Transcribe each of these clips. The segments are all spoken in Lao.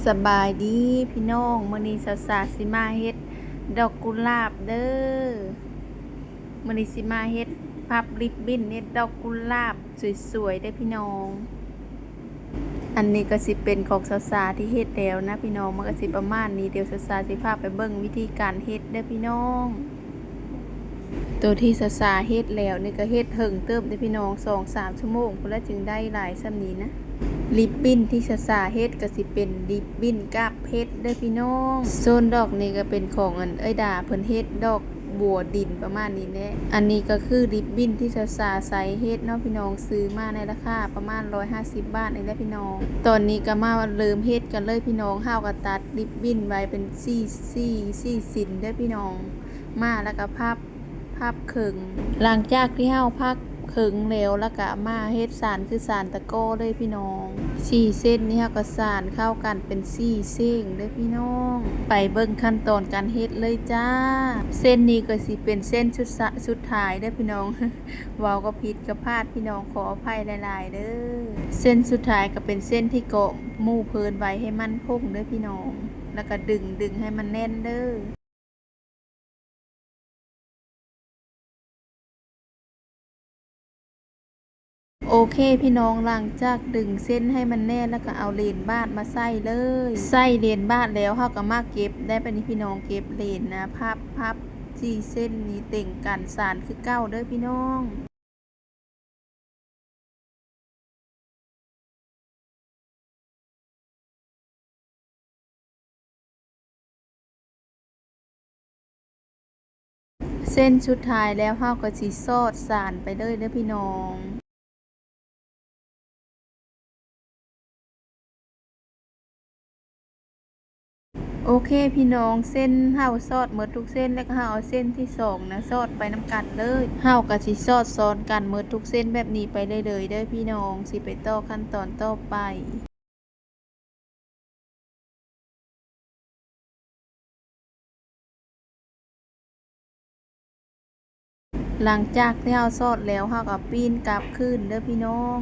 ສະບາຍດີພີ່ນ້ອງ, ມື້ນີ້ສາວສາຊິມາເຮັດດອກກຸຫຼາບເດີ. ມື້ນີ້ຊິມາເຮັດພັບລິບບິ້ນ ເຮັດດອກກຸຫຼາບສວຍໆເດີພີ່ນ້ອງ. ອັນນີ້ກໍຊິເປັນຂອງສາວສາທີ່ເຮັດແລ້ວນະພີ່ນ້ອງ, ມັນກໍຊິປະມານນີ້. ດຽວສາວສາຊິພາໄປເບິ່ງວິທີການເຮັດເດີພີ່ນ້ອງ. ໂຕທີ່ສາວສາເຮັດແລ້ວນີ້ກໍເຮັດເຖິງເຕີບເດ້ພີ່ນ້ອງ, ສອງສາມຊົ່ວໂມງພຸ້ນລະຈຶ່ງໄດ້ຫຼາຍສ່ຳນີ້ນະ. ລິບບິ້ນທີ່ສາວສາເຮັດກໍຊິເປັນລິບບິ້ນກາບເພັດເດີພີ່ນ້ອງ. ສ່ວນດອກນີ້ກໍເປັນຂອງອັນເອື້ອຍດາເພິ່ນເຮັດ, ດອກບົວດິນປະມານນີ້ແຫຼະ. ອັນນີ້ກໍຄືລິບບິ້ນທີ່ສາວສາໃຊ້ເຮັດເນາະພີ່ນ້ອງ, ຊື້ມາໃນລາຄາປະມານຮ້ອຍຫ້າສິບບາດນີ້ແຫຼະພີ່ນ້ອງ. ຕອນນີ້ກໍມາເລີ່ມເຮັດກັນເລີຍພີ່ນ້ອງ. ເຮົາກໍຕັດລິບບິ້ນໄວ້ເປັນສີ່ ສີ່ ສີ່ຊິນເດີພີ່ນ້ອງ. ມາແລ້ວກໍພັບ ພັບເຄິ່ງ. ຫຼັງຈາກທີ່ເຮົາພັບເຄິ່ງແລ້ວ ແລ້ວກໍມາເຮັດສານຄືສານຕະກໍເລີຍພີ່ນ້ອງ. ສີ່ເສັ້ນນີ້ເຮົາກໍສານເຂົ້າກັນເປັນສີ່ເສັ້ນເດີພີ່ນ້ອງ. ໄປເບິ່ງຂັ້ນຕອນການເຮັດເລີຍຈ້າ. ເສັ້ນນີ້ກໍຊິເປັນເສັ້ນສຸດສະ ສຸດທ້າຍເດີພີ່ນ້ອງ. ເວົ້າກໍຜິດກໍພາດພີ່ນ້ອງ ຂໍອະໄພຫຼາຍໆເດີ. ເສັ້ນສຸດທ້າຍກໍເປັນເສັ້ນທີ່ເກາະໝູ່ເພີນໄວ້ໃຫ້ໝັ້ນຄົງເດີພີ່ນ້ອງ, ແລ້ວກໍດຶງ ດຶງໃຫ້ມັນແໜ້ນເດີ. ໂອເຄພີ່ນ້ອງ, ຫຼັງຈາກດຶງເສັ້ນໃຫ້ມັນແໜ້ນແລ້ວ ກໍເອົາເຫຼນບາດມາໃສ່ເລີຍ. ໃສ່ເຫຼນບາດແລ້ວ ເຮົາກໍມາເກັບໄດ້. ບາດນີ້ພີ່ນ້ອງ ເກັບເຫຼນນະ ພັບ ພັບສີ່ເສັ້ນນີ້ເຕັງກັນ ສານຄືເກົ່າເດີພີ່ນ້ອງ. ເສັ້ນສຸດທ້າຍແລ້ວ ເຮົາກໍຊິສອດສານໄປເລີຍເດີພີ່ນ້ອງ. ໂອເຄພີ່ນ້ອງ, ເສັ້ນເຮົາສອດໝົດທຸກເສັ້ນແລ້ວ ກໍເຮົາເອົາເສັ້ນທີສອງນະສອດໄປນຳກັນເລີຍ. ເຮົາກໍຊິສອດຊ້ອນກັນໝົດທຸກເສັ້ນແບບນີ້ໄປເລື້ອຍໆເດີພີ່ນ້ອງ. ຊິໄປຕໍ່ຂັ້ນຕອນຕໍ່ໄປ. ຫຼັງຈາກທີ່ເຮົາສອດແລ້ວ ເຮົາກໍປີ້ນກັບຄືນເດີພີ່ນ້ອງ.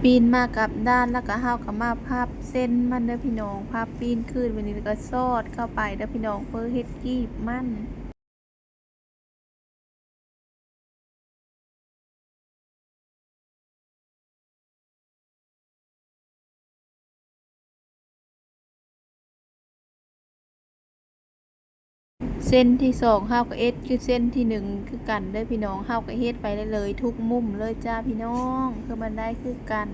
ປີ້ນມາກັບດ້ານ ແລ້ວກໍເຮົາກໍມາພັບເສັ້ນມັນເດີພີ່ນ້ອງ, ພັບປີ້ນຄືນແບບນີ້ ແລ້ວກໍສອດເຂົ້າໄປເດີພີ່ນ້ອງ ເພື່ອເຮັດກີບມັນ. ເສັ້ນທີສອງເຮົາກໍເຮັດຄືເສັ້ນທີໜຶ່ງຄືກັນເດີພີ່ນ້ອງ, ເຮົາກໍເຮັດໄປເລື້ອຍໆທຸກມຸມເລີຍຈ້າພີ່ນ້ອງ ເພື່ອມັນໄດ້ຄືກັນ.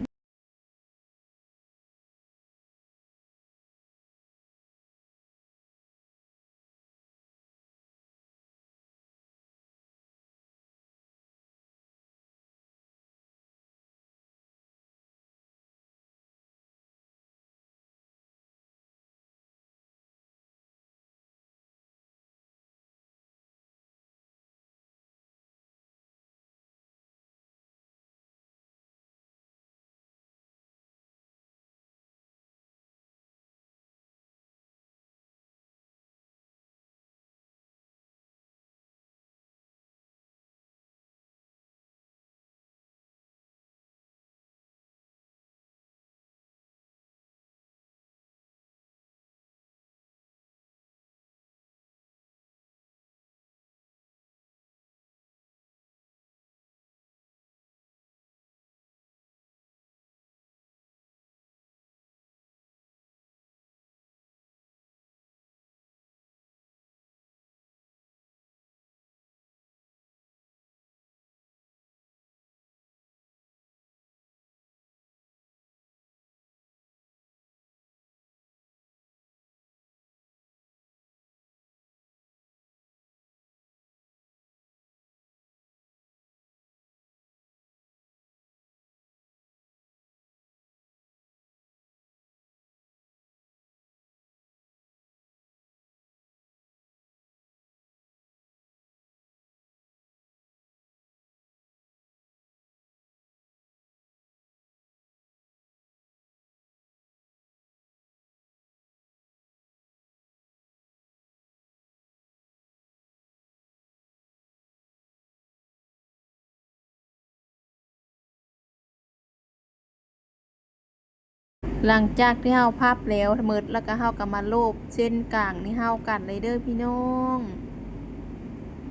ຫຼັງຈາກທີ່ເຮົາພັບແລ້ວໝົດ ແລ້ວກໍເຮົາກໍມາໂລບເສັ້ນກາງນີ້ເຮົາກັນເລີຍເດີພີ່ນ້ອງ.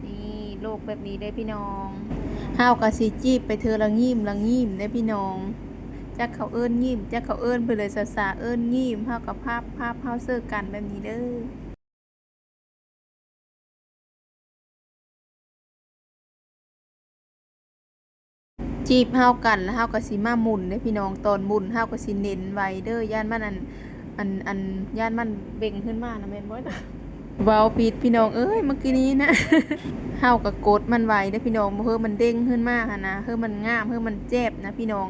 ນີ້ໂລບແບບນີ້ເດີພີ່ນ້ອງ. ເຮົາກໍຊິຈີບໄປເທື່ອລະງິ້ມລະງິ້ມເດີພີ່ນ້ອງ. ຈັກເຂົາເອີ້ນງິ້ມ ຈັກເຂົາເອີ້ນເພິ່ນເລີຍ ສາວໆເອີ້ນງິ້ມ. ເຮົາກໍພັບ ພັບ ເຮົາເຊີກັນແບບນີ້ເດີ. ຈີບເຮົາກັນ ແລ້ວເຮົາກໍຊິມາໝຸນເດ້ພີ່ນ້ອງ. ຕອນໝຸນເຮົາກໍຊິເນັ້ນໄວ້ເດີ ຢ້ານມັນ ອັນ ອັນ ອັນ ຢ້ານມັນເບັ່ງຂຶ້ນມານະ ແມ່ນບໍ່ນະ? ເວົ້າຜິດພີ່ນ້ອງເອີຍ ເມື່ອກີ້ນີ້ນະ. ເຮົາກໍກົດມັນໄວ້ເດ້ພີ່ນ້ອງ ບໍ່ເຮີມັນເດັ່ງຂຶ້ນມາຫັ້ນນະ ເຮີມັນງາມ ເຮີມັນແຈບນະພີ່ນ້ອງ.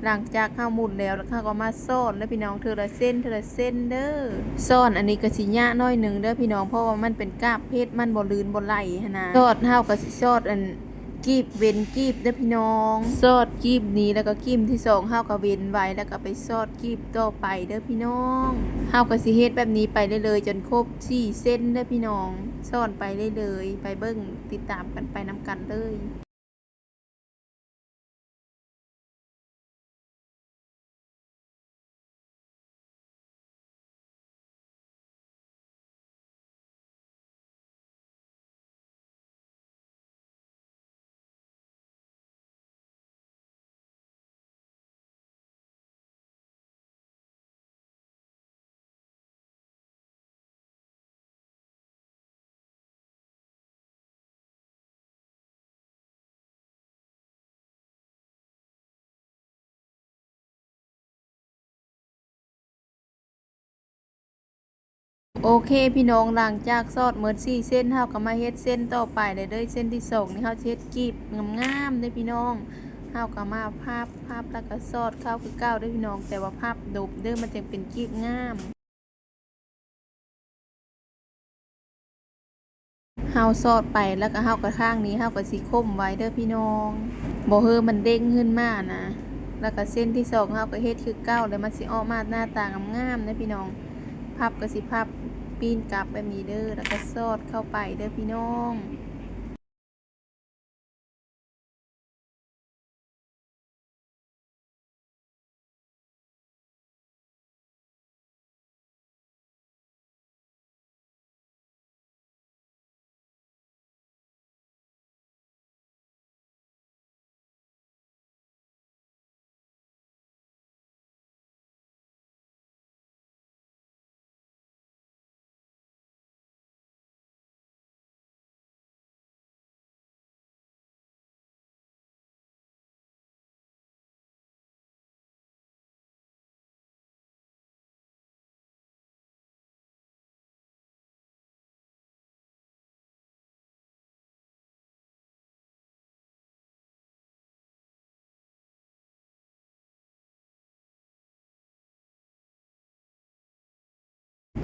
ຫຼັງຈາກເຮົາໝຸນແລ້ວ ແລ້ວເຮົາກໍມາຊ້ອນເດີພີ່ນ້ອງ ເທື່ອລະເສັ້ນ ເທື່ອລະເສັ້ນເດີ. ຊ້ອນອັນນີ້ກໍຊິຍາກໜ້ອຍໜຶ່ງເດີພີ່ນ້ອງ ເພາະວ່າມັນເປັນກາບເພັດ ມັນບໍ່ລື່ນບໍ່ໄຫຼຫັ້ນນະ. ຊອດເຮົາກໍຊິຊອດອັນ ກີບເວັ້ນກີບເດີພີ່ນ້ອງ. ຊອດກີບນີ້ ແລ້ວກໍກີບທີສອງເຮົາກໍເວັ້ນໄວ້ ແລ້ວກໍໄປຊອດກີບຕໍ່ໄປເດີພີ່ນ້ອງ. ເຮົາກໍຊິເຮັດແບບນີ້ໄປເລື້ອຍໆ ຈົນຄົບສີ່ເສັ້ນເດີພີ່ນ້ອງ. ຊອດໄປເລື້ອຍໆ ໄປເບິ່ງ ຕິດຕາມກັນໄປນຳກັນເລີຍ. ໂອເຄພີ່ນ້ອງ ຫຼັງຈາກຊອດໝົດສີ່ເສັ້ນ ເຮົາກໍມາເຮັດເສັ້ນຕໍ່ໄປເລີຍເດີ. ເສັ້ນທີສອງນີ້ເຮົາຊິເຮັດກີບງາມໆເດີພີ່ນ້ອງ. ເຮົາກໍມາພັບ ພັບ ແລ້ວກໍຊອດເຂົ້າຄືເກົ່າເດີພີ່ນ້ອງ ແຕ່ວ່າພັບດົບເດີ ມັນຈຶ່ງເປັນກີບງາມ. ເຮົາຊອດໄປ ແລ້ວກໍເຮົາກໍທາງນີ້ ເຮົາກໍຊິຄົມໄວ້ເດີພີ່ນ້ອງ ບໍ່ເຮີມັນເດັ່ງຂຶ້ນມານະ. ແລ້ວກໍເສັ້ນທີສອງເຮົາກໍເຮັດຄືເກົ່າ ແລ້ວມັນຊິອອກມາໜ້າຕາງາມໆເດີພີ່ນ້ອງ. ພັບກໍຊິພັບປີ້ນກັບແບບນີ້ເດີ ແລ້ວກໍຊອດເຂົ້າໄປເດີພີ່ນ້ອງ.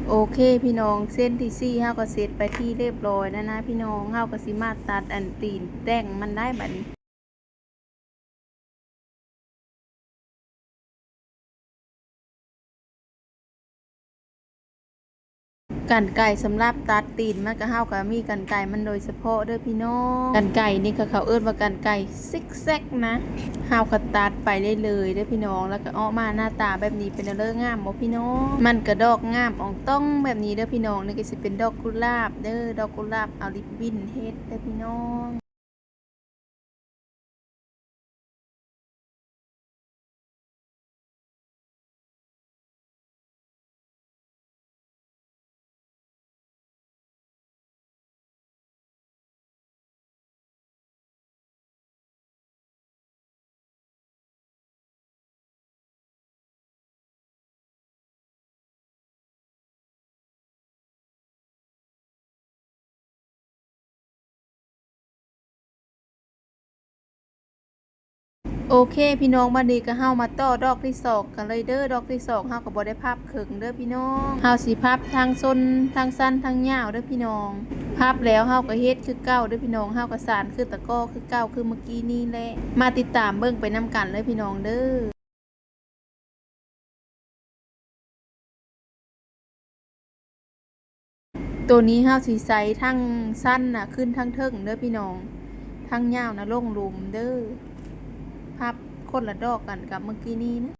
ໂອເຄພີ່ນ້ອງ ເສັ້ນທີສີ່ເຮົາກໍເສັດໄປທີ່ຮຽບຮ້ອຍແລ້ວນະພີ່ນ້ອງ. ເຮົາກໍຊິມາຕັດອັນຕີນແຕ່ງມັນໄດ້ບັດນີ້. ກັນໄກສຳລັບຕັດຕີນມັນກະ ເຮົາກະມີກັນໄກມັນໂດຍສະເພາະເດີພີ່ນ້ອງ. ກັນໄກນີ້ກະເຂົາເອີ້ນວ່າກັນໄກຊິກແຊັກນະ. ເຮົາກະຕັດໄປເລື້ອຍໆເດີພີ່ນ້ອງ ແລ້ວກະອອກມາໜ້າຕາແບບນີ້ ເປັນແນວໃດ ງາມບໍ່ພີ່ນ້ອງ? ມັນກະດອກງາມອອງຕ່ອງແບບນີ້ເດີພີ່ນ້ອງ. ນີ້ກະຊິເປັນດອກກຸຫຼາບເດີ ດອກກຸຫຼາບເອົາລິບບິນເຮັດເດີພີ່ນ້ອງ. ໂອເຄພີ່ນ້ອງ ບັດນີ້ກະເຮົາມາຕໍ່ດອກທີສອງກັນເລີຍເດີ. ດອກທີສອງເຮົາກະບໍ່ໄດ້ພັບເຄິ່ງເດີພີ່ນ້ອງ. ເຮົາຊິພັບທັງສົ້ນ ທັງສັ້ນ ທັງຍາວເດີພີ່ນ້ອງ. ພັບແລ້ວເຮົາກະເຮັດຄືເກົ່າເດີພີ່ນ້ອງ. ເຮົາກະສານຄືຕະກໍຄືເກົ່າ ຄືເມື່ອກີ້ນີ້ແຫຼະ. ມາຕິດຕາມເບິ່ງໄປນຳກັນເລີຍພີ່ນ້ອງເດີ. ໂຕນີ້ເຮົາຊິໃສ່ທັງສັ້ນນະຂຶ້ນທັງເທິງເດີພີ່ນ້ອງ ທັງຍາວນະລົງລຸ່ມເດີ. ພັບຄົນລະດອກກັນກັບເມື່ອກີ້ນີ້ນະ.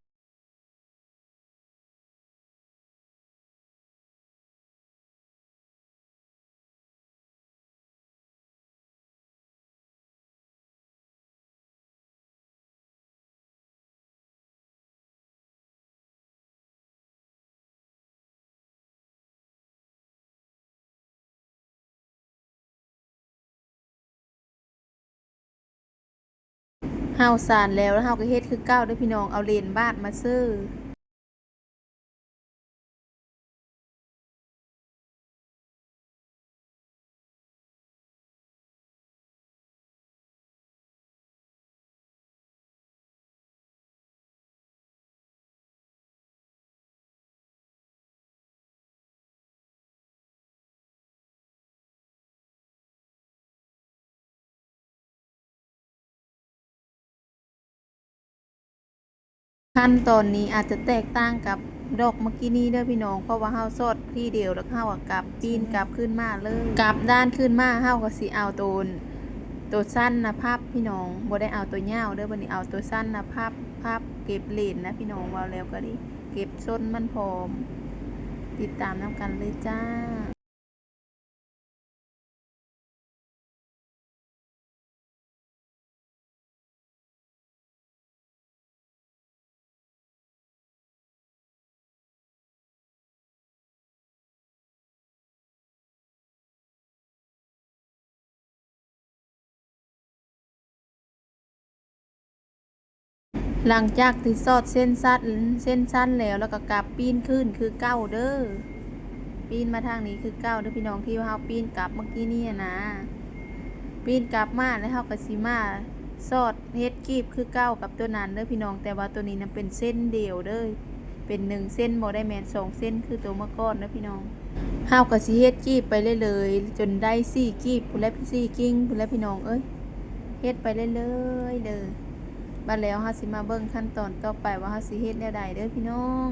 ເຮົາສານແລ້ວ ແລ້ວເຮົາກໍເຮັດຄືເກົ່າເດີ້ພີ່ນ້ອງ ເອົາເລນບາດມາເຊີ. ຂັ້ນຕອນນີ້ອາດຈະແຕກຕ່າງກັບດອກເມື່ອກີ້ນີ້ເດີ້ພີ່ນ້ອງ ເພາະວ່າເຮົາຊອດທີດຽວ ແລ້ວເຮົາກໍກັບ ປີ້ນກັບຄືນມາເລີຍ ກັບດ້ານຄືນມາ ເຮົາກໍຊິເອົາໂຕ ໂຕສັ້ນນະພັບພີ່ນ້ອງ ບໍ່ໄດ້ເອົາໂຕຍາວເດີ້ ບັດນີ້ເອົາໂຕສັ້ນນະພັບ ພັບເກັບເລນນະພີ່ນ້ອງ ເວົ້າແລ້ວກໍດີ ເກັບສົ້ນມັນພ້ອມ ຕິດຕາມນຳກັນເລີຍຈ້າ. ຫຼັງຈາກທີ່ຊອດເສັ້ນສັ້ນ ເສັ້ນສັ້ນແລ້ວ ແລ້ວກໍກັບປີ້ນຄືນຄືເກົ່າເດີ້ ປີ້ນມາທາງນີ້ຄືເກົ່າເດີ້ພີ່ນ້ອງ ທີ່ວ່າເຮົາປີ້ນກັບເມື່ອກີ້ນີ້ນະ ປີ້ນກັບມາແລ້ວເຮົາກໍຊິມາຊອດ ເຮັດກີບຄືເກົ່າກັບຕົວນັ້ນເດີ້ພີ່ນ້ອງ ແຕ່ວ່າຕົວນີ້ນະເປັນເສັ້ນດຽວເດີ້ ເປັນໜຶ່ງເສັ້ນ ບໍ່ໄດ້ແມ່ນສອງເສັ້ນຄືຕົວເມື່ອກ່ອນເດີ້ພີ່ນ້ອງ. ເຮົາກໍຊິເຮັດກີບໄປເລື້ອຍໆ ຈົນໄດ້ສີ່ກີບພຸ້ນແຫຼະ ສີ່ກິ່ງພຸ້ນແຫຼະພີ່ນ້ອງເອີຍ ເຮັດໄປເລື້ອຍໆເດີ້. ບັດແລ້ວເຮົາຊິມາເບິ່ງຂັ້ນຕອນຕໍ່ໄປວ່າເຮົາຊິເຮັດແນວໃດເດີ້ພີ່ນ້ອງ.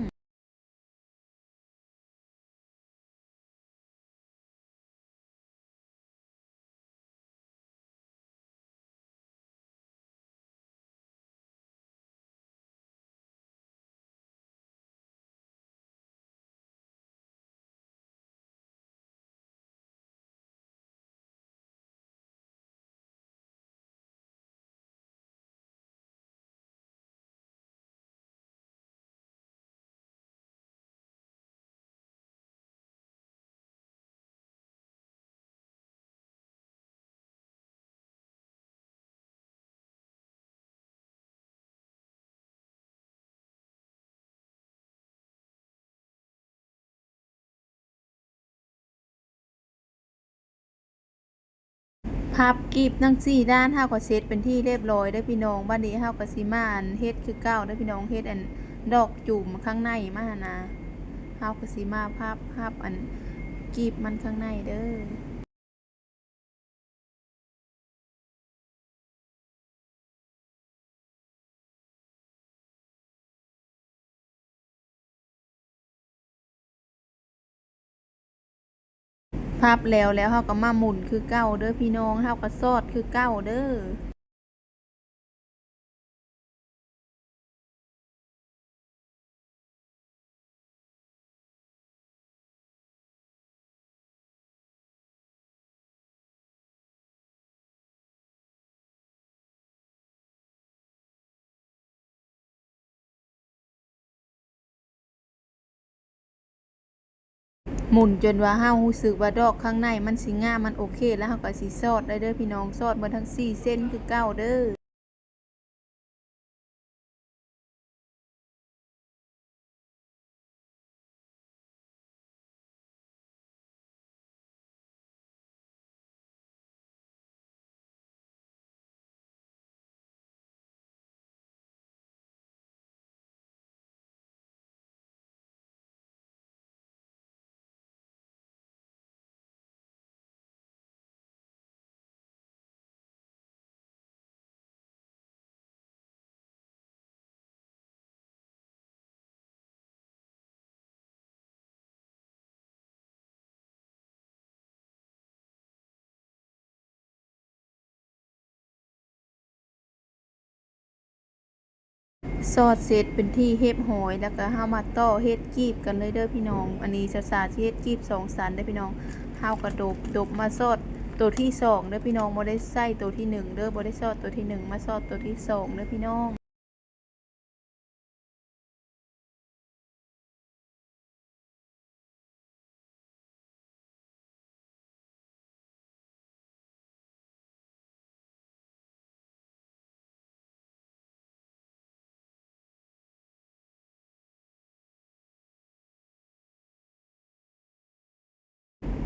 ພັບກີບທັງສີ່ດ້ານເຮົາກໍເສັດເປັນທີ່ຮຽບຮ້ອຍເດີ້ພີ່ນ້ອງ. ບັດນີ້ເຮົາກໍຊິມາອັນເຮັດຄືເກົ່າເດີ້ພີ່ນ້ອງ ເຮັດອັນດອກຈູມຂ້າງໃນມາຫັ້ນນະ ເຮົາກໍຊິມາພັບ ພັບອັນກີບມັນຂ້າງໃນເດີ້. ພັບແລ້ວ ແລ້ວເຮົາກໍມາໝູນຄືເກົ່າເດີ້ພີ່ນ້ອງ ເຮົາກໍຊອດຄືເກົ່າເດີ້. ໝູນຈົນວ່າເຮົາຮູ້ສຶກວ່າດອກຂ້າງໃນມັນຊິງາມ ມັນໂອເຄ ແລ້ວເຮົາກໍຊິຊອດໄດ້ເດີ້ພີ່ນ້ອງ ຊອດເບິດທັງສີ່ເສັ້ນຄືເກົ່າເດີ້. ຊອດເສັດເປັນທີ່ຮຽບຮ້ອຍ ແລ້ວກໍເຮົາມາຕໍ່ເຮັດກີບກັນເລີຍເດີ້ພີ່ນ້ອງ. ອັນນີ້ສາວໆຊິເຮັດກີບສອງຊັ້ນເດີ້ພີ່ນ້ອງ. ເຮົາກໍດົບ ດົບມາຊອດໂຕທີສອງເດີ້ພີ່ນ້ອງ ບໍ່ໄດ້ໃສ່ໂຕທີໜຶ່ງເດີ້ ບໍ່ໄດ້ຊອດໂຕທີໜຶ່ງ ມາຊອດໂຕທີສອງເດີ້ພີ່ນ້ອງ.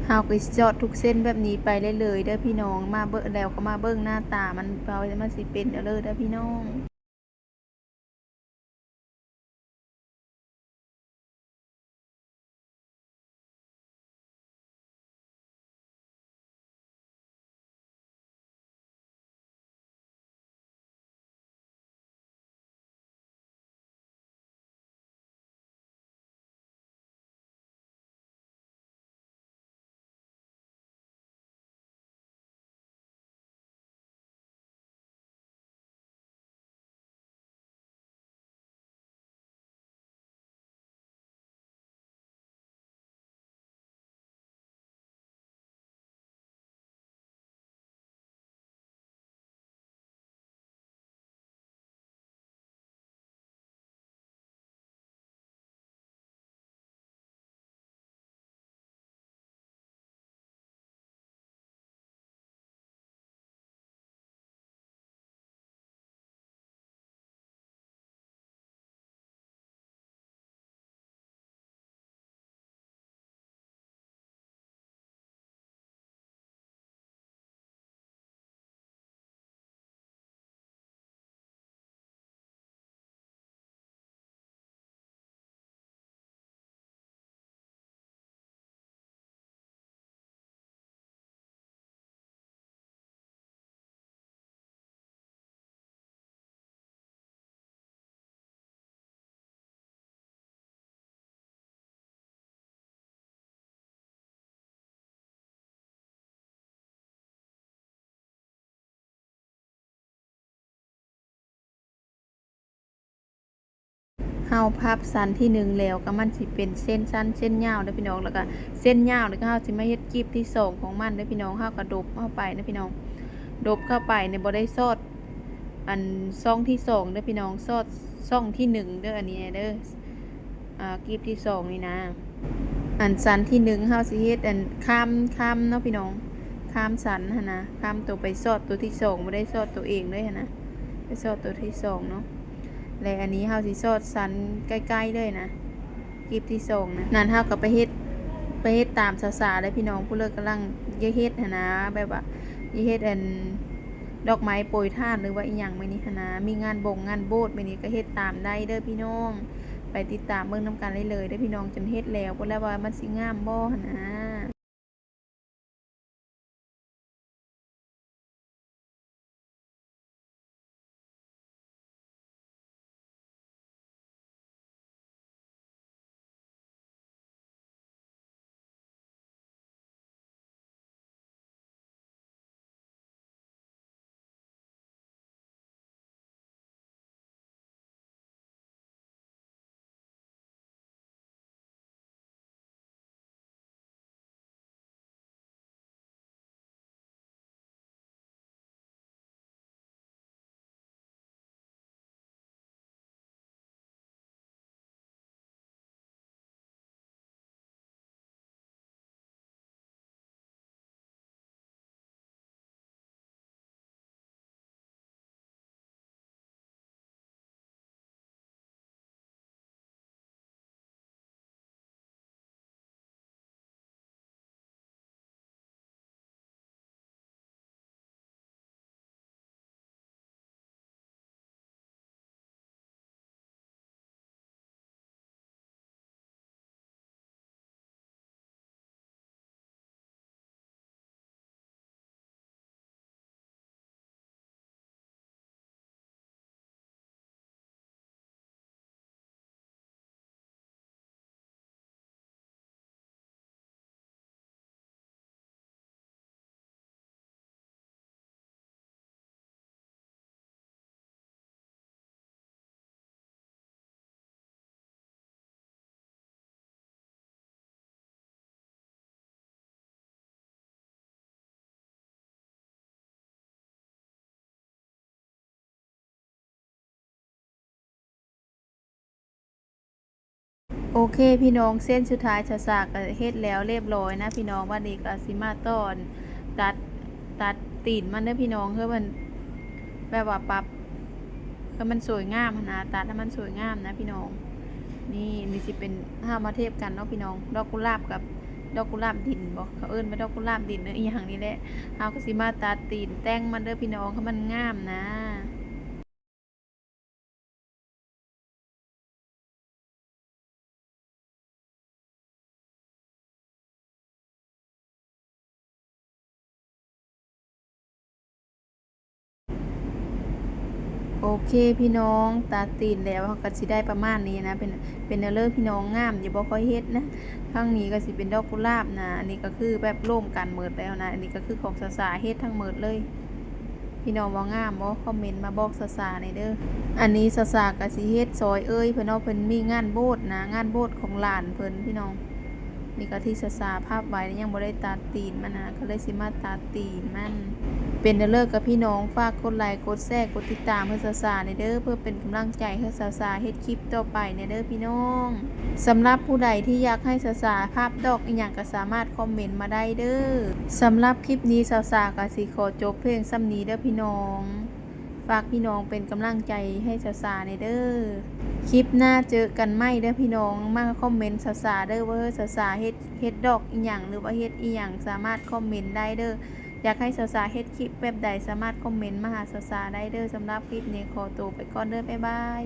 ເຮົາກໍຊິສອດທຸກເສັ້ນແບບນີ້ໄປເລື້ອຍໆເດີພີ່ນ້ອງ. ມາເບິ່ງ ແລ້ວກໍມາເບິ່ງໜ້າຕາມັນ ວ່າມັນຊິເປັນແນວໃດເດີພີ່ນ້ອງ. ເຮົາພັບຊັ້ນທີໜຶ່ງແລ້ວ ກໍມັນຊິເປັນເສັ້ນສັ້ນເສັ້ນຍາວເດີພີ່ນ້ອງ. ແລ້ວກໍເສັ້ນຍາວນີ້ກໍເຮົາຊິມາເຮັດກີບທີສອງຂອງມັນເດີພີ່ນ້ອງ. ເຮົາກໍດົບເຂົ້າໄປນະພີ່ນ້ອງ, ດົບເຂົ້າໄປນີ້ບໍ່ໄດ້ສອດ ອັນຊ່ອງທີສອງເດີພີ່ນ້ອງ, ສອດຊ່ອງທີໜຶ່ງເດີ ອັນນີ້ເດີ ອ່າ ກີບທີສອງນີ້ນະ. ອັນຊັ້ນທີໜຶ່ງເຮົາຊິເຮັດອັນຂ້າມ ຂ້າມເນາະພີ່ນ້ອງ, ຂ້າມຊັ້ນຫັ້ນນະ, ຂ້າມໂຕໄປສອດໂຕທີສອງ, ບໍ່ໄດ້ສອດໂຕເອງເລີຍຫັ້ນນະ, ໄປສອດໂຕທີສອງເນາະ. ແລະ ອັນນີ້ເຮົາຊິສອດຊັ້ນໃກ້ໆເລີຍນະ, ກີບທີສອງນະ. ນັ້ນເຮົາກໍໄປເຮັດ ໄປເຮັດຕາມສາວໆເດີພີ່ນ້ອງ, ຜູ້ເລີກກຳລັງຈະເຮັດຫັ້ນນະ, ແບບວ່າຈະເຮັດອັນ ດອກໄມ້ໂປຍທາດ ຫຼືວ່າອີ່ຫຍັງແບບນີ້ຫັ້ນນະ, ມີງານບົງງານໂບດແບບນີ້ ກໍເຮັດຕາມໄດ້ເດີພີ່ນ້ອງ. ໄປຕິດຕາມເບິ່ງນຳກັນໄດ້ເລີຍເດີພີ່ນ້ອງ, ຈົນເຮັດແລ້ວພຸ້ນແຫຼະ ວ່າມັນຊິງາມບໍ່ຫັ້ນນະ. ໂອເຄພີ່ນ້ອງ, ເສັ້ນສຸດທ້າຍສາວສາກໍເຮັດແລ້ວລຽບລ້ອຍນະພີ່ນ້ອງ. ບັດນີ້ກໍຊິມາຕໍ່ຕັດ ຕັດຕີນມັນເດີພີ່ນ້ອງ, ເພື່ອມັນແບບວ່າປັບໃຫ້ມັນສວຍງາມຫັ້ນນະ, ຕັດໃຫ້ມັນສວຍງາມນະພີ່ນ້ອງ. ນີ້ ນີ້ຊິເປັນ ເຮົາມາທຽບກັນເນາະພີ່ນ້ອງ, ດອກກຸຫຼາບກັບ ດອກກຸຫຼາບດິນບໍ ເຂົາເອີ້ນວ່າດອກກຸຫຼາບດິນ ຫຼື ອີ່ຫຍັງນີ້ແຫຼະ. ເຮົາກໍຊິມາຕັດຕີນແຕ່ງມັນເດີພີ່ນ້ອງ ໃຫ້ມັນງາມນະ. ໂອເຄພີ່ນ້ອງ ຕັດຕີນແລ້ວເຮົາກໍຊິໄດ້ປະມານນີ້ນະ. ເປັນ ເປັນແນວເລີພີ່ນ້ອງ ງາມຢູ່ບໍ່? ຂ້ອຍເຮັດນະ ທາງນີ້ກໍຊິເປັນດອກກຸຫຼາບນະ. ອັນນີ້ກໍຄືແບບລວມກັນໝົດແລ້ວນະ. ອັນນີ້ກໍຄືຂອງສາສາເຮັດທັງໝົດເລີຍ. ພີ່ນ້ອງວ່າງາມບໍ່? ຄອມເມັນມາບອກສາສາແດ່ເດີ. ອັນນີ້ສາສາກໍຊິເຮັດຊ່ອຍເອື້ອຍເພິ່ນເນາະ ເພິ່ນມີງານໂບດນະ ງານໂບດຂອງຫຼານເພິ່ນພີ່ນ້ອງ. ນີ້ກໍທີ່ສາສາພັບໄວ້ ຍັງບໍ່ໄດ້ຕັດຕີນມັນນະ ກໍເລີຍຊິມາຕັດຕີນມັນ. ເປັນແນວເລີກໍພີ່ນ້ອງ ຝາກກົດໄລ ກົດແຊ ກົດຕິດຕາມໃຫ້ສາສາແດ່ເດີ ເພື່ອເປັນກຳລັງໃຈໃຫ້ສາສາເຮັດຄລິບຕໍ່ໄປແດ່ເດີພີ່ນ້ອງ. ສຳລັບຜູ້ໃດທີ່ຢາກໃຫ້ສາສາພັບດອກອີ່ຫຍັງກໍສາມາດຄອມເມັນມາໄດ້ເດີ. ສຳລັບຄລິບນີ້ສາສາກໍຊິຂໍຈົບພຽງສ່ຳນີ້ເດີພີ່ນ້ອງ. ຝາກພີ່ນ້ອງເປັນກຳລັງໃຈໃຫ້ສາສາແດ່ເດີ. ຄລິບໜ້າເຈີກັນໃໝ່ເດີພີ່ນ້ອງ. ມາຄອມເມັນສາສາເດີ ວ່າ ເອີ ສາສາເຮັດ ເຮັດດອກອີ່ຫຍັງ ຫຼືວ່າເຮັດອີ່ຫຍັງ ສາມາດຄອມເມັນໄດ້ເດີ. ຢາກໃຫ້ສາສາເຮັດຄລິບແບບໃດ ສາມາດຄອມເມັນມາຫາສາສາໄດ້ເດີ. ສຳລັບຄລິບນີ້ຂໍໂຕໄປກ່ອນເດີ ບາຍບາຍ.